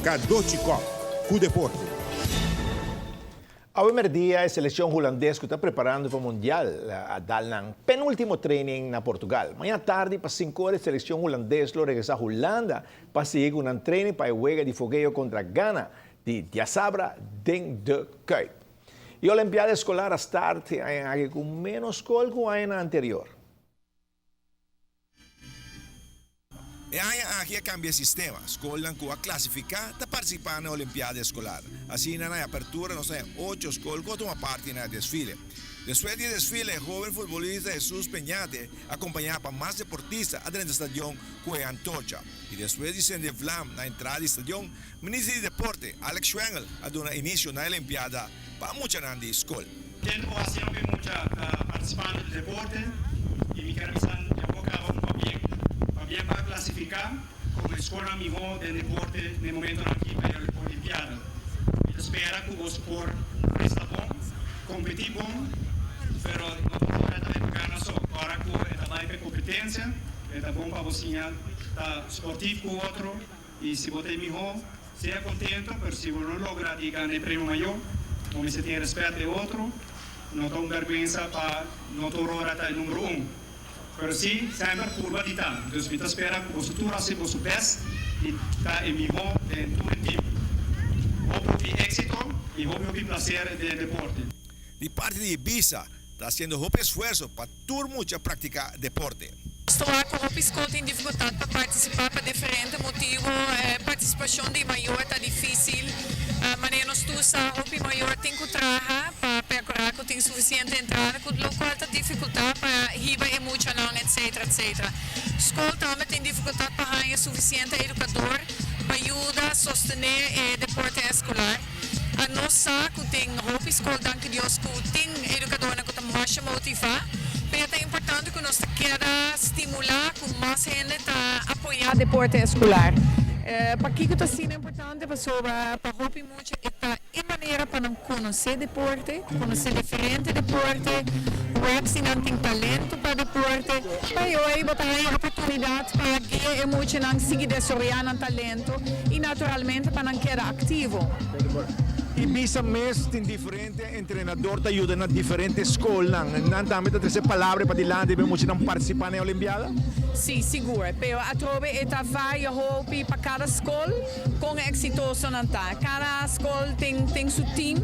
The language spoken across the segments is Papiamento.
Cadochi Kock, cu deporte. Awe merdia e seleccion Hulandes cu ta preparando pa Mundial a dal nan penultimo training na Portugal. Maña tardi pa cinco ora e seleccion Hulandes lo regresa Hulanda pa sigui cu nan training pa e wega di fogeo contra Ghana di diasabra den De Kuip. E Olimpiada Escolar a start e aña aki cu menos scol cu añanan anterior. E aña aki a kambia e sistema, skolnan ku a klasifiká ta partisipá na e Olimpiada Eskolar. Asina na e apertura nos ta haña ocho skol ku a tuma parti na e desfile. Despues di e desfile e hoben futbolista Jesus Peñate akompañá pa mas deportista a drenta stadion ku e antorcha. I despues di sende vlam na entrada di stadion, Minister di Deporte Alex Schwengle a duna inisio na e Olimpiada pa muchanan di skol. Den bo hasi hopi mucha partisipante di deporte i mi ker bisa ya bo kaba un pabien, pabien pa klasifiká komo e skolnan mihó den deporte na e momentonan aki pa e olimpiada. Mi ta spera ku boso por presta bon, kompetí bon, pero no ta ora tambe pa gana so. Ora ku e ta bai pa e kompetensia e ta bon pa bo siña ta sportif ku otro. I si bo ta e mihó, sea kontento, pero si bo no logra di gana e premio mayó, bo mester tin rèspèt e otro. No ta un bèrgwensa pa no tur ora ta e número un, pero sí semper purba di ta. Dus mi ta spera ku boso tur hasi boso bèst i ta e mihó den tur e tim. Hopi hopi éksito i hopi hopi plaser den e deporte. Di parti di Ibiza ta hasiendo hopi esfuerso pa Tur mucha praktiká deporte. Stoa ku hopi skol tin difikultat pa partisipá pa diferente motibu. E partisipashon di mayor ta difísil. Manera nos tur sa hopi mayor tin ku traha pa perkurá ku tin sufisiente entrada ku lokual ta difikultá pa hiba e muchanan etsetera etsetera. Skol tambe tin difikultat pa haña sufisiente edukador pa yuda sostené e deporte eskolar. Nos sa ku tin hopi skol, danki Dios, ku tin edukadornan ku ta masha motivá, pero ta importante ku nos ta keda stimulá ku mas hende ta apoyá deporte eskolar. Pakiko ta asina importante? Pasobra pa hopi mucha e ta e manera pa nan konosé deporte, konosé diferente deporte, wak si nan tin talento pa deporte. Pa yoey bo ta haña oportunidat pa guia e muchanan sigui desaroyá nan talento i naturalmente pa nan keda aktivo. Ibisa mes tin diferente entrenador ta yuda na diferente skolnan. Nan tambe ta trese palabra padilanti pa e muchanan partisipá na e Olimpiada? Sí, sigur. Pero atrobe e ta varia hopi pa kada skol kon eksitoso nan ta. Kada skol tin tin su team.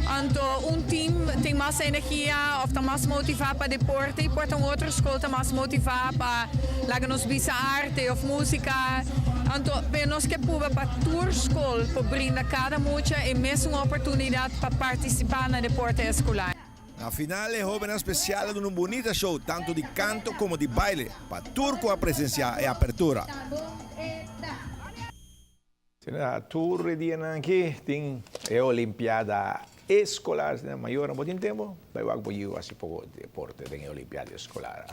Anto un team tin mas energia òf ta mas motivá pa deporte i por ta un otro skol ta mas motivá pa laga nos bisa arte òf músika. Anto pero nos ke pruba pa tur skol por brinda kada mucha e mesun oportunidat pa partisipá na deporte eskolar. Na final e hobennan spesial a duna un bunita show tantu di kanto komo di baile pa tur ku a presensiá e apertura. Asina tur e dianan aki tin e Olimpiada Eskolar. Asina mayornan bo tin tempu bai wak bo yiu hasi poko deporte den e Olimpiada Eskolar.